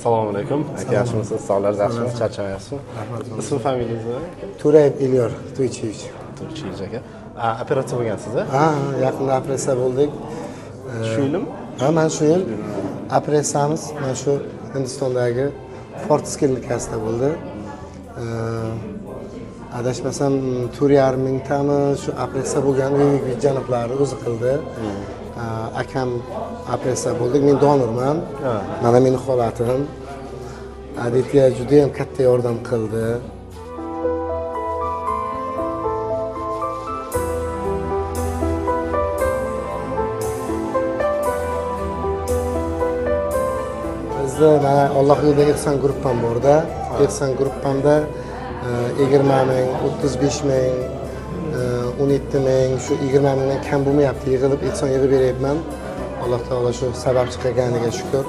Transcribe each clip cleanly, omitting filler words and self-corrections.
Assalomu alaykum. Aka, yaxshimisiz? Sog'ligingiz yaxshimi? Charchamayapsizmi? Rahmat. Ism familiyangiz nima? To'rayev Elyor To'ychiyevich. To'ychiyevich aka. Operatsiya bo'lgansiz, a? Ha, yaqinda operatsiya bo'ldik. Shu yilmi? Ha, mana shu yil operatsiyamiz mana shu Hindistondagi Fortis klinikasida bo'ldi. Adashmasam 4,5 mingtami shu operatsiya bo'lgan Vivek janoblari o'zi qildi. Akam operatsiya bo'ldik, men donorman. Mana meni holatim. Aditya juda ham katta yordam qildi. Bizda mana Alloh yo'lida Ehson gruppam borda. Ehson gruppamda 20 ming, 35 ming, 17 ming, shu 20 mingdan kam bo'lmayapti. Yig'ilib ehson yig'ib beryapman. Alloh taolo shu sababchi qilganiga shukur.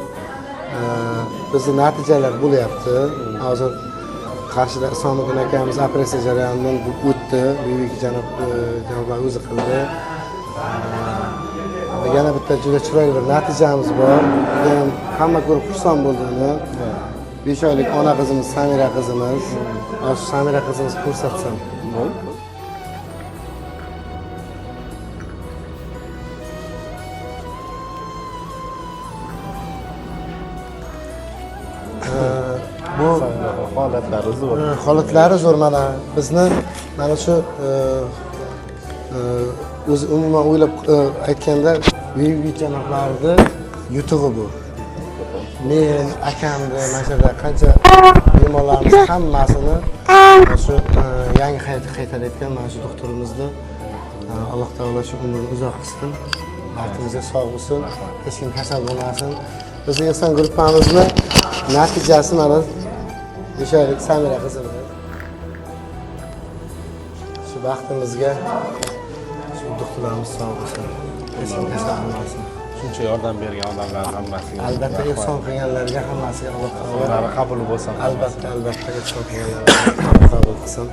Bizni natijalar bo'lyapti. Hozir Qarshida Isomiddin akamiz operatsiya jarayonidan o'tdi. Buyuk janoblar o'zi qildi. Yana bitta juda chiroyli bir natijamiz bor. Judayam hamma ko'rib xursand bo'ldi uni. 5 oylik ona qizimiz Samira qizimiz. Hozir Samira qizimiz ko'rsatsam. Bu holatlari zo'r. Holatlari zo'r mana bizni mana shu o'zi umuman o'ylab aytganda Vivek janoblarni yutug'i bu. Men akamni mana shu yerda qancha bemorlarimiz hammasini shu yangi hayotga qaytarayotgan mana shu doktorimizni Alloh taolo shu umrini uzoq qilsin, baxtimizga sog' bo'lsin, hech kim kasal bo'lmasin. Bizni Ehson gruppamizni natijasi mana 5 oylik Samira qizimiz. Shu baxtimizga shu doktorlarimiz sog' bo'lsin, hech kim kasal bo'lmasin. Shuncha yordam bergan odamlar hammasiga albatta ehson qilganlarga hammasiga Alloh taolo qabul bo'lsin. Albatta, albatta ehson qilganlarga qabul qilsin.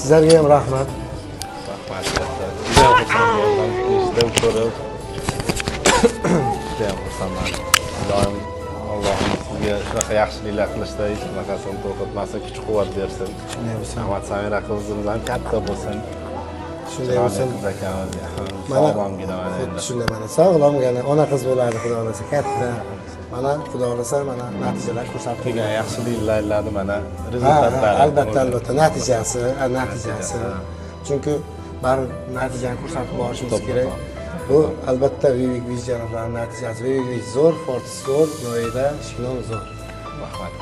Sizlarga ham rahmat. Rahmat katta. Juda xursand bo'ldim, eshitib, ko'rib. Juda xursandman. Ilohim Allohim sizga shunaqa yaxshiliklar qilishda hech qanaqasini to'xtatmasin, kuch-quvvat bersin. Shunday bo'lsin. Rahmat, Samira qizimiz ham katta bo'lsin. Shunday bo'lsin. Sog'lomgina mana endi. Shunday mana sog'lomgina ona qiz bo'ladi, Xudo xolasa katta. Mana Xudo xolasa mana natijalar ko'rsatib qilgan yaxshiliklarni mana rezultatlari. Albatta, albatta natijasi, natijasi. Chunki baribir natijani ko'rsatib borishimiz kerak. Bu albatta Vivek janoblarining natijasi. Vivek zo'r, Fortis zo'r, Noida, Shinon zo'r. Rahmat.